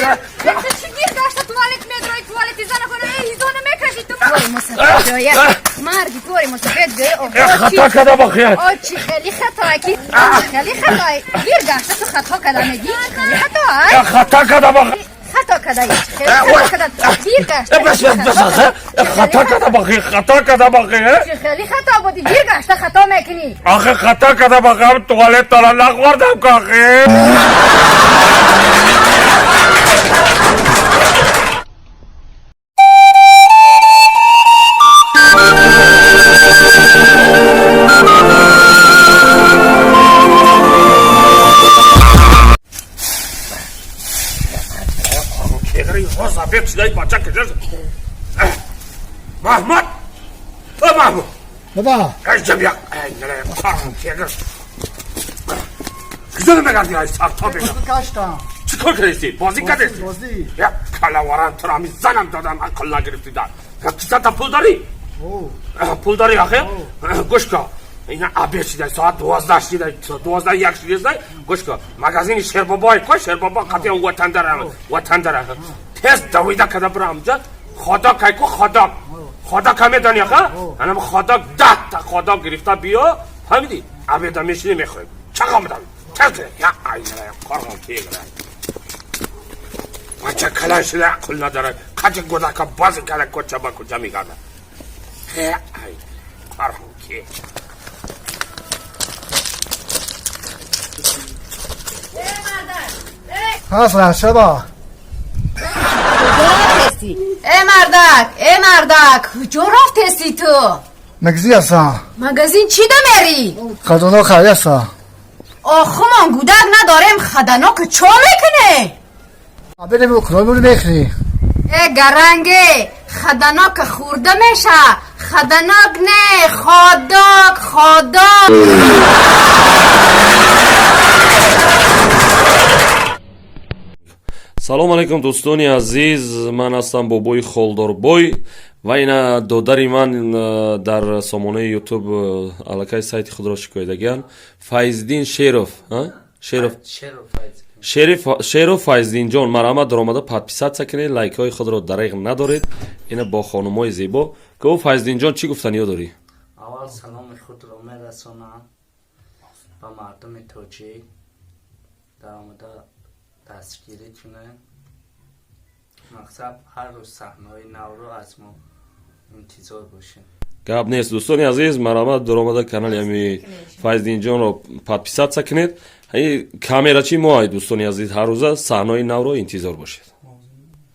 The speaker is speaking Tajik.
Чӣ гир гашта туалет медрои, туалети зана кона, э, ҳизо намекаши ту. Вой, мусафед ҷоя. Марги твори мусафед ҷоя. Хато када бахе. О, чӣ хеле хатое ки. Хеле хатое. Гир гашта ту хато када мегӣ. Хеле хато, ай. Хато када бахе. Хато када. Хеле хато када. Гир гашта. Бас, бас, бас, хато када бахе, хато када бахе. Чӣ хеле хато буди. Гир гашта хато мекунӣ. Ахе, хато када бахе, туалет тора нахӯрдам кахе. Маҳмад, Маҳмуд. Баба. Куҷо мегардӣ, ай сарто бега? Гаштам. Чӣ кор кардисти? Бозӣ кардисти? Бозӣ. Як калаваран туро ҳами занам додам, ақл нагирифти. Дар кисата пул дорӣ? Пул дорӣ ахе? Гӯш кун, ина обед шидай, соат 12 шидай, 12:01 шидесай. Гӯш кун, магазини Шербобой ко, Шербобо қатиан ватандара, ватандара тез давида када бира амҷа ходок кайку, ходок, ходок ка медони аха? Анам ходок, 10 та ходок гирифта биё, фаҳмидӣ? Обеда мешинӣ, мехӯрем. Чақа медам, тез я айнара қорғон кегра. Бача калан шида, ақл надора, қаҷи гудака бозӣ када, кӯча ба кӯча мегарда. Ай қорғон ке. Ҳаст шаба. Э, мардак, э, мардак, куҷо рафтеси ту? Магазин ҳастам. Магазин чӣ дамерӣ? Хадоно хари ҳастам. Охумон гудак надорем, хаданока чо мекунӣ? Абедем, худо мехӯрӣ. Э, гаранге, хаданока хӯрда меша, хаданок не, ходок, ходок. Салом алейкум, дӯстони азиз, ман ҳастам бобои Холдорбой ва ина додари ман дар сомонаи Ютуб аллакай сайти худро шикоядагиан, Файздин Шеров, Шеров, Шеров Файздинҷон. Марҳамат, даромада подписаться кунед, лайкҳои худро дареғ надоред. Ина бо хонумҳои зебо ко. Файздинҷон, чӣ гуфтаниё дорӣ? Аввал саломи худро мерасонам ба мардуми тоҷик, даромада дастгирӣ кунед. Мақсад, ҳар рӯз саҳнаҳои навро аз мо интизор бошед. Гап нест, дӯстони азиз, марҳамат, даромада канали ҳами Файздинҷонро подписаться кунед. Камерачи мо ай, дӯстони азиз, ҳар рӯза саҳнаҳои навро интизор бошед.